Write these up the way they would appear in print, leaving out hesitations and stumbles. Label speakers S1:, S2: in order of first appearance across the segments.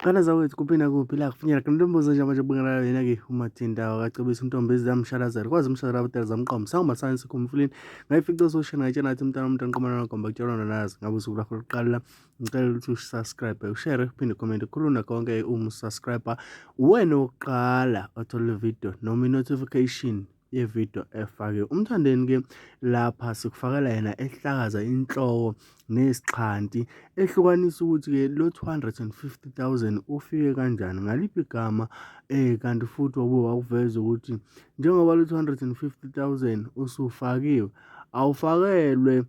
S1: Qala zakwethu kuphi nakuphi la kufinyela khona intombozo nje manje bukela yena ke uMathinta wakacebisa intombi ezamshalazela kwazi umshalazela abadala zamqoma sangoma science kumfulini ngayifica social ngayitshela ngathi umntana umuntu anqomana nagomba kutshelwa nazi ngabe usuku lakho lokuqala la ngicela ukuthi usubscribe ushare uphinde comment khuluna konke uma usubscribe uwena wokuqala othola le video noma i-notification yevidiyo efakiwe. UMthandeni-ke lapha sikufakela yena ehlakaza inhloko nesixhanti ehlukanisa ukuthi-ke lo 250 000 ufike kanjani ngaliphi igama kanti futhi wabuye wakuveza ukuthi njengoba lo 250 000 usufakiwe awufakelwe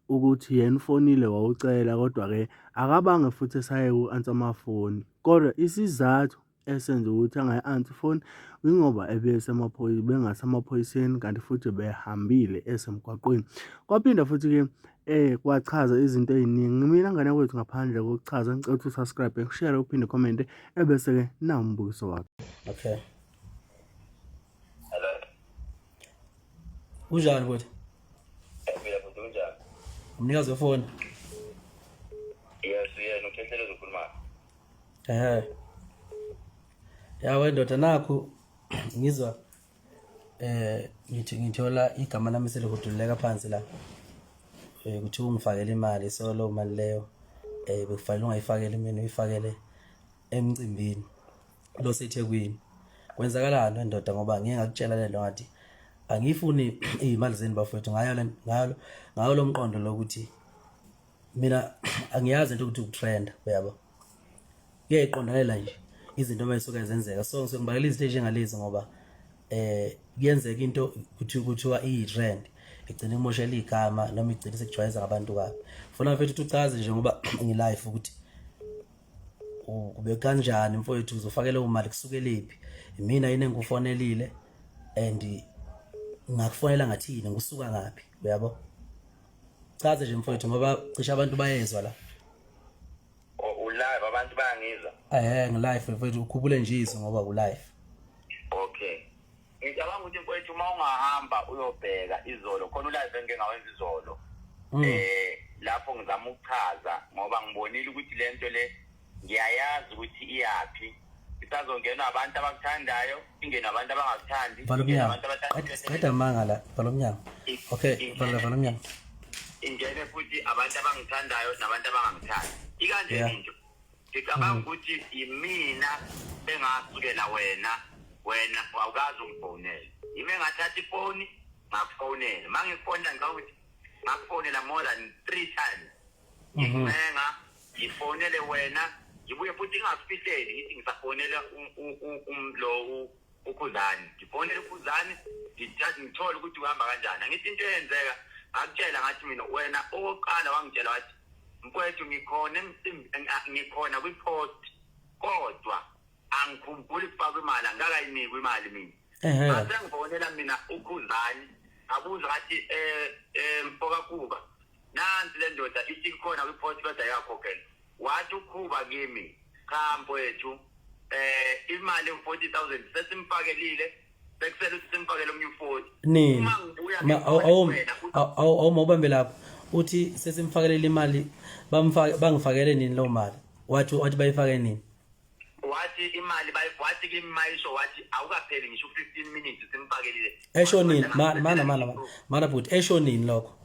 S1: ukuthi yena ufonile wawucela kodwa-ke akabange futhi esayeka uku-ansa amafoni kodwa isizathu esenza ukuthi angayi-ansi ifoni yingoba bengasemaphoyiseni kanti futhi behambile esemgwaqweni. Kwaphinda futhi-ke kwachaza izinto ey'ningi. Mina ngane kwethu ngaphandle kokuchaza ngicela ukuthi usubscribe, ushare, uphinde comment ebese-ke nawu umbukiso wakho.
S2: Okay.
S3: Hello.
S2: Kunjani bhuti?
S3: Ngiyaphila bhuti kunjani?
S2: Umnikazi wefoni.
S3: Yes, yena uKhehlelezi ukhulumayo.
S2: Ehhe. Ya wendoda nakhu ngizwa ngithi ngithola igama lami selihuduleka phansi la. Kuthiwa ungifakele imali so leyo mali leyo bekufanele ungayifakeli mina uyifakele emcimbini lo seThekwini. Kwenzakalani wendoda ngoba ngike ngakutshela lento ngathi angiyifuni iy'mali zenu bafowethu ngayo ngayo ngayo lo mqondo lokuthi mina angiyazi into ukuthi ukutrenda uyabo kuyayiqondalela nje izinto uma isuke zenzeka so ngisuke ngibalekela izinto ezinjengalezi ngoba kuyenzeka into kuthi kuthiwa iyi-trend igcine imoshela igama noma igcine sekujwayeza ngabantu kabi funa mfethu ukuthi uchaze nje ngoba ngilive ukuthi kube kanjani mfowethu uzofakela imali kusukelephi imina yini engikufonelile and ngakufonela ngathini ngisuka ngaphi uyabo chaze nje mfowethu ngoba cishe abantu bayezwa la
S3: Ulive abantu bayangizwa.
S2: Ngilive mfowethu ukhubule nje izwi ngoba ulive.
S3: Okay. Ngicabanga ukuthi mfowethu uma ungahamba uyobheka izolo khona ulive engike ngawenza izolo. Lapho ngizama ukuchaza ngoba ngibonile ukuthi lento le ngiyayazi ukuthi iyaphi. Isazongenwa abantu abakuthandayo, ingenwa abantu abangakuthandi,
S2: Vala
S3: ingenwa
S2: umnyango.
S3: abantu abathanda
S2: Qeda amanga la, vala umnyango. Okay, vala vala umnyango.
S3: Ingene futhi abantu abangithandayo nabantu abangangithandi. Ikanjena into. Ngicabanga ukuthi imina engasukela wena, wena awukazi ungifonele. Yimi engathatha ifoni ngakufonela. Uma ngikufonela ngicabanga ukuthi ngakufonela more than 3 times. Ngikuncenga ngifonele wena ngibuye futhi ngingakufihleli ngithi ngisafonela lo uKhuzani. Ngifonele uKhuzani ngithole ukuthi uhamba kanjani. Angithi into eyenzeka ngakutshela ngathi mina wena okokuqala wangitshela wathi mfowethu ngikhona ngikhona kwi-post kodwa angikhumbuli kufakwa imali angikakayinikwa imali mina. Ngase ngifonela mina uKhuzani ngabuza ngathi mfokaKhuba nansi le ndoda ithi ikhona kwi-post kodwa ayikakhokhelwa. Wathi uKhuba kimi cha mfowethu imali ewu-40,000 sesimfakelile sekusele ukuthi simfakele omunye u-40.
S2: Nini?
S3: Uma ngibuya
S2: Ma
S3: nge-forty kuwena,
S2: awuma ubambe lapho. Uthi sesimfakelele imali bamfake bangifakele nini leyo mali? Wathi bayifake nini?
S3: Wathi imali wathi kimi mayisho wathi awukapheli ngisho u-15 minutes simfakelile.
S2: Esho nini? Mana mana mana bhuti esho nini lokho?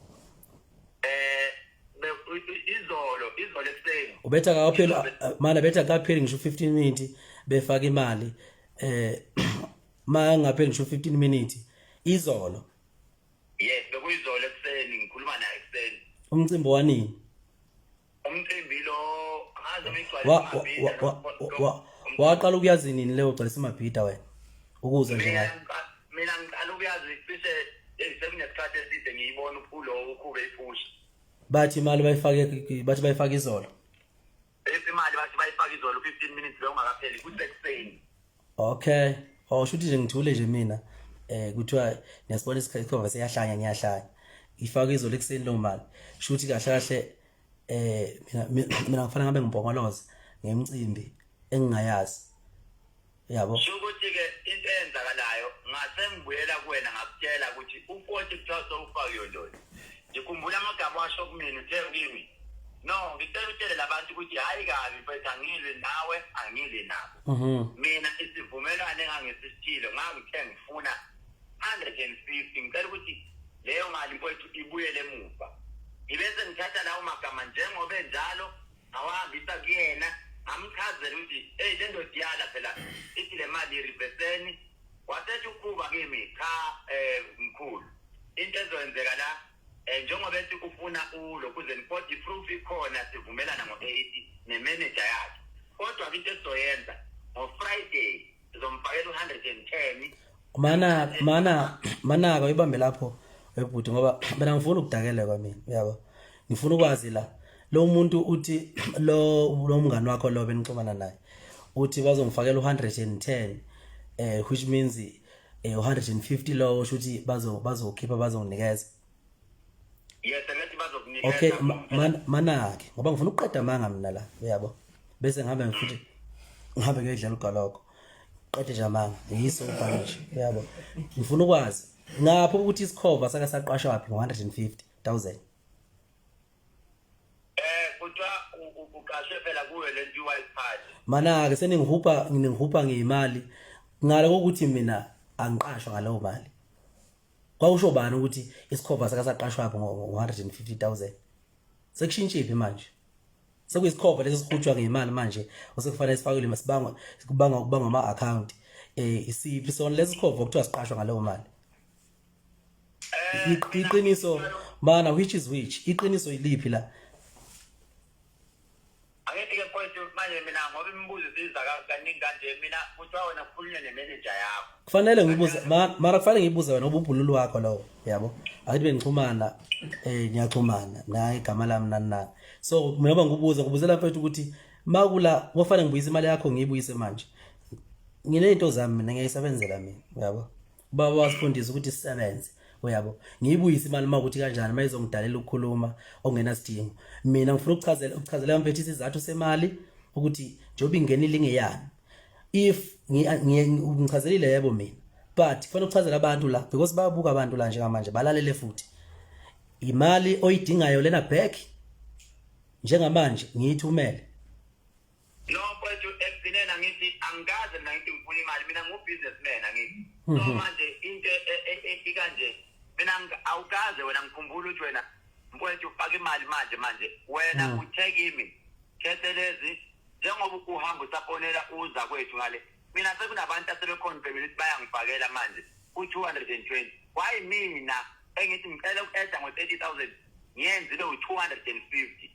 S3: Izolo izolo ekuseni.
S2: Ubetha kapheli mana betha kapheli ngisho 15 minutes befaka imali mangapheli ngisho 15 minutes izolo.
S3: Yes, bekuyizolo ekuseni ngikhuluma naye ekuseni.
S2: Umcimbi wanini?
S3: Umcimbi lo ngaze ngigcwalise amabhida.
S2: Waqala ukuyazi nini leyo gcwalisa amabhida wena? Ukuza nje ngayo.
S3: Mina ngiqala ukuyazi cishe sekunesikhathi eside ngiyibona ulo ukhube iphusha.
S2: Bathi imali bayifake bathi bayifake izolo.
S3: Imali bathi bayifake izolo 15 minutes bewungakapheli kusekuseni.
S2: Okay. Oh shuthi nje ngithule nje mina. Kuthiwa niyasibona isikhathi seyahlanya ngiyahlanya. Ifake izolo ekuseni lo mali. Shuthi kahle kahle mina ngifana ngabe ngibhongoloza ngemicimbi engingayazi. Yabo.
S3: Shukuthi ke into eyenzakalayo ngase ngibuyela kuwena ngakutshela ukuthi u-40 kuthiwa sowufakiwe ndoda. Ngikhumbula amagama washo kumina uthe kimi No, ngicela utshele labantu ukuthi hayi kabi mfethu, angilwi nawe, angilwi nabo. Mina isivumelwano engangisisithile, ngangithe ngifuna 150, ngicela ukuthi leyo mali mfowethu ibuyele emuva. Ngibe sengithatha lawo magama njengoba enjalo, ngawahambisa kuyena, ngamchazela ukuthi eyi, le ndoda iyala phela, ithi le mali iriveseni. Wasethi ukhuba kimi, cha, mkhulu, into ezoyenzeka la, njengoba ethi ufuna ulokhuzeni, kodwa i-proof ikhona, sivumelana ngo-80 nemanager yakhe, kodwa-ke into esizoyenza ngo-Friday sizomfakela u-110.
S2: Mana mana manaka, uyibambe lapho webhuti, ngoba mina ngifuna ukudakeleka mina, uyabo. Ngifuna ukwazi la, lo muntu uthi lo mngani wakho lo benixhumana naye uthi bazongifakela u110, which means 150 lo usho ukuthi bazokhipha, bazonginikeza.
S3: Yes, angathi bazokunikeza.
S2: Okay, manake, ngoba ngifuna ukuqeda amanga mina la, uyabo, bese ngihambe futhi ngihambe ngiyodlala ugoloko, qede nje amanga, yiso ubhala nje, uyabo. Ngifuna ukwazi ngapho ukuthi isikhova sake saqashwa waphi ngo-150,000?
S3: Kuthiwa uqashwe phela kuyo lento i-white party.
S2: Mana-ke seningihupha, ningihupha ngeyimali ngale kokuthi mina angiqashwa ngaleyo mali. Kwakusho bani ukuthi isikhova sake saqashwa phi ngo-150,000? Sekushintshiphi manje? Sekuyisikhova lesi sihutshwa ngemali manje, osekufanele sifakelwe masibangwa kubangwa kubangwa ama-account. Isiphi sona lesi sikhova okuthiwa siqashwa ngaleyo mali? Iqiniso mana, which is which? Iqiniso iliphi la?
S3: Angithi-ke mfowethu, manje mina ngoba imibuzo isiza kaningi kanje, mina kuthiwa wena kukhulunywe nemanager yakho.
S2: Kufanele ngibuze, mara kufanele ngibuze wena ngoba ubhululu wakho lowo, yabo. Akithi bengixhumana, ngiyaxhumana naye, igama lami nani nani, so mina ngoba ngikubuza, ngikubuzela mfethu ukuthi makula kufanele ngibuyise imali yakho, ngiyibuyise manje. Nginezinto zami mina, ngiyayisebenzela mina, uyabo. Ubaba wasifundisa ukuthi sisebenze, uyabo. Ngiyibuyise imali uma ukuthi kanjani uma izongidalela ukukhuluma okungenasidingo. Mina ngifuna ukuchazela mfethu isizathu semali ukuthi njengoba ingenile ingeyami. If ngichazelile, yebo mina, but kufanele ukuchazela abantu la because bayabuka abantu la njengamanje, balalele futhi. Imali oyidingayo lena back njengamanje ngiyithumele?
S3: No mfowethu, ekugcineni angithi angikaze mina ngithi ngifuna imali, mina ngu-businessman angithi. So manje into ikanje, mina awukaze wena ngikhumbula ukuthi wena mfowethu ufaka imali manje manje, wena uthe kimi Khehlelezi, njengoba uhamba usafonela uza kwethu ngale, mina sekunabantu asebeconfirmile ukuthi bayangifakela manje ku-220. Why mina engithi ngicela uku-adda ngo-30,000 ngiyenzile u-250,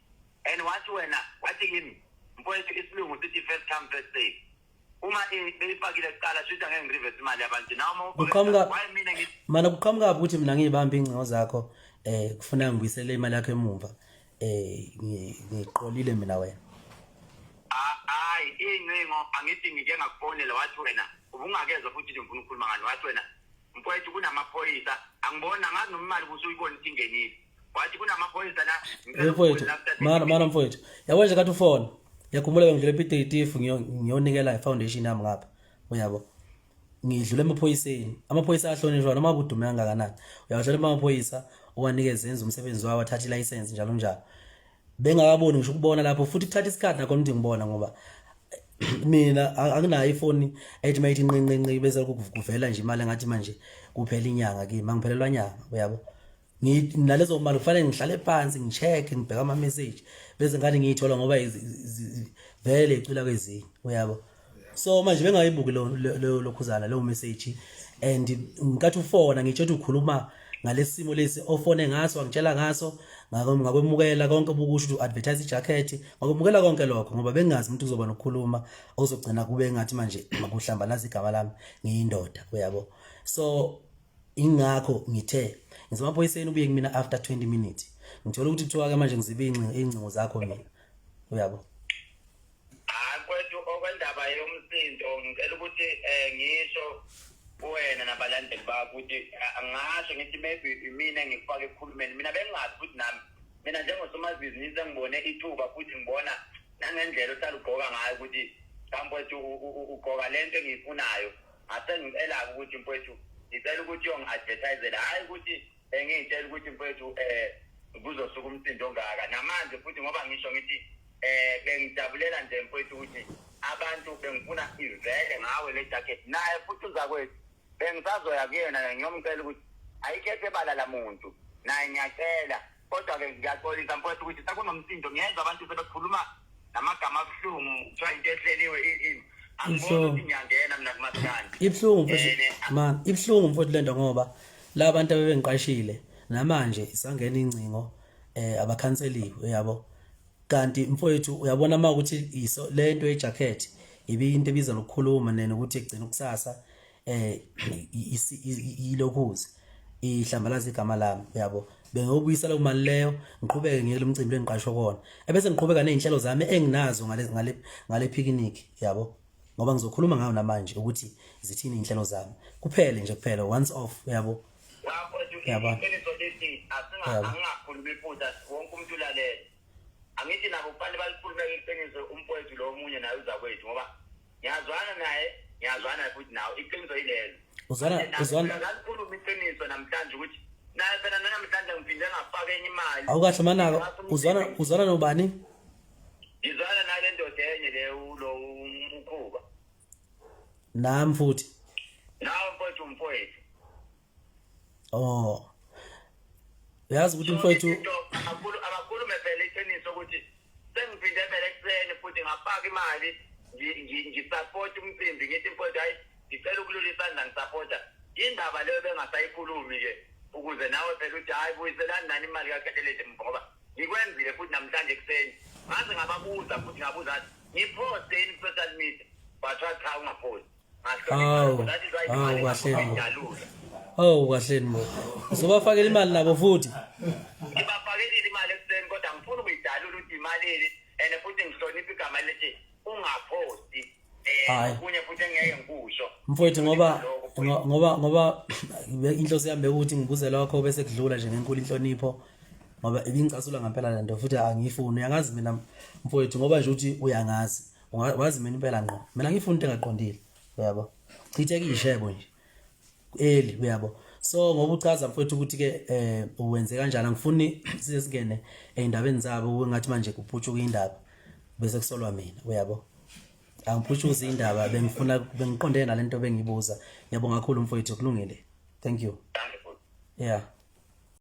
S3: and wathi wena, wathi kimi mfowethu, isilungu sithi first come first serve, uma beyifakile kuqala shuthi angeke ngirivese imali yabantu noma
S2: Kuqhamuka
S3: why mina ngithi
S2: Mana, kuqhamuka ukuthi mina ngiyibamba ingcingo zakho, kufuna ngibuyisele imali yakho emumva, ngiqolile mina wena?
S3: Hayi, iy'ncingo angithi ngike ngakufonela, wathi wena ubungakezwa futhi nje ngifuna ukukhuluma ngani. Wathi wena mfowethu kunamaphoyisa, angiboni, angazi noma imali busuyibona ukuthi ingenile. Wathi kunamaphoyisa la, ngicela
S2: Mfowethu,
S3: ukufonela after
S2: mana
S3: 30
S2: mana mfowethu, yabo nje kathi ufona, ngiyakhumbula bengidlule ePiet Retief ngiyonikela i-foundation yami ngapha, uyabo. Ngidlule emaphoyiseni, amaphoyisa ahlonishwa noma kudume kangakanani. Uyawathola amaphoyisa, uwanikeze enze umsebenzi wawo, athathe ilayisensi njalo njalo, bengakaboni ngisho ukubona lapho. Futhi kuthatha isikhathi nakhona ukuthi ngibona, ngoba mina anginayo ifoni ethi mayithi nqi nqi nqi bese kuvela nje imali engathi manje kuphela inyanga kimi. Angiphelelwa nyanga, uyabo. Nalezo mali kufanele ngihlale phansi, ngi-check, ngibheke ama-message bese ngathi ngiyithola, ngoba vele icwila kwezinye, uyabo. So manje bengayibuki lo lokhuzana leyo message, and ngikathi ufona ngitsho ukuthi ukhuluma ngalesimo lesi ofone ngaso, angitshela ngaso, ngakwemukela konke obukusho ukuthi u-advertise ijacket, ngakwemukela konke lokho, ngoba bengingazi umuntu uzoba nokukhuluma ozogcina kube ngathi manje kuhlambalaza igama lami ngiyindoda, uyabo. So ingakho ngithe ngisemaphoyiseni, ubuye kumina after 20 minutes, ngithola ukuthi kuthiwa ke manje ngizibe iy'ngcingo zakho mina, uyabo.
S3: Hayi mfowethu, okwendaba yomsindo ngicela ukuthi ngisho kuwena nabalandeli bakho ukuthi angasho ngithi maybe imina engikufaka ekukhulumeni. Mina bengingazi futhi nami, mina njengosomabhizinisi engibone ithuba futhi ngibona nangendlela ohlala ugqoka ngayo ukuthi cha mfowethu, ugqoka lento engiyifunayo. Ngase ngicela-ke ukuthi mfowethu ngicela ukuthi uyongi-advertisela, hhayi ukuthi bengiyitshela ukuthi mfowethu Kuzosuka umsindo ongaka namanje futhi ngoba ngisho ngithi eh bengijabulela nje mfowethu ukuthi abantu bengifuna ivele ngawe le jacket naye futhi uzakwethu bengisazoya kuyena ngiyomcela ukuthi ayikhethe bala lamuntu naye ngiyacela kodwa-ke ngiyaxolisa mfowethu ukuthi sekunomsindo ngiyezwa abantu sebekhuluma namagama abuhlungu kuthiwa into ehleliwe ini angiboni ukuthi ngiyangena mina kumaskandi.
S2: Ibuhlungu mfowethu man, ibuhlungu mfowethu lento ngoba la bantu abebengiqashile namanje isangena ingcingo eh abakhanseliwe yabo. Kanti mfowethu uyabona uma ukuthi iso lento yejacket ibiyinto ebiza nokukhuluma nene ukuthi egcina ukusasa eh ilokhuze ihlambalaza igama lami yabo bengiyobuyisela kumali leyo ngiqhubeke ngiyele umcimbi lengiqashwe kona ebese ngiqhubeka nezinhlelo zami enginazo ngale ngale ngale picnic yabo ngoba ngizokhuluma ngayo namanje ukuthi zithini inhlelo zami kuphele nje kuphela once off yabo.
S3: Yabo, iqiniso lithi asingakhulumi iphutha wonke umuntu ulalele. Angithi nabo kufanele balikhulume iqiniso umfowethu lo omunye naye uzakwethu ngoba ngiyazwana naye, ngiyazwana futhi nawe, iqiniso yilelo.
S2: Uzwana uzwana
S3: ngalikhuluma iqiniso namhlanje ukuthi naye phela namhlanje ngiphinde ngafaka enye imali.
S2: Awukahle manaka uzwana uzwana nobani?
S3: Ngizwana nale ndoda enye le ulo umkhuba.
S2: Nami futhi.
S3: Nawe mfowethu umfowethu.
S2: Oh. Uyazi ukuthi mfowethu
S3: abakhulume phela iqiniso ukuthi sengiphinde phela ekuseni futhi ngafaka imali ngisupport umcimbi ngithi mfowethu hayi ngicela ukulula isandla ngisupporta indaba leyo bengasayikhulumi ke ukuze nawe phela uthi hayi buyiselani nani imali kaKhehlelezi ngoba ngikwenzile futhi namhlanje ekuseni ngaze ngababuza futhi ngabuza ngiphoste yini ku-social media bathiwa cha ungaphosti.
S2: Hawu, hawu kahleni bo. Hawu kahleni bo. Uzobafakela imali nabo futhi.
S3: Ngibafakelile imali ekuseni kodwa ngifuna ukuyidalula ukuthi imalini and futhi ngihlonipha igama lithi ungaphosti. Eh okunye futhi engeke ngikusho.
S2: Mfowethu ngoba ngoba ngoba inhloso yami bekuthi ngibuze lokho bese kudlula nje ngenkulu inhlonipho ngoba ibingicasula ngempela lento futhi angiyifuni uyangazi mina mfowethu ngoba nje uthi uyangazi wazi mina impela ngqo mina ngifuna into engaqondile uyabo chitheka ishebo nje eli uyabo so ngoba uchaza mfowethu ukuthi ke eh uwenze kanjani angifuni size singene ey'ndabeni zabo ngathi manje kuphutshuka indaba bese kusolwa mina uyabo angiphutshuzi indaba bengifuna bengiqonde nalento bengibuza ngiyabonga kakhulu mfowethu kulungile thank you yeah.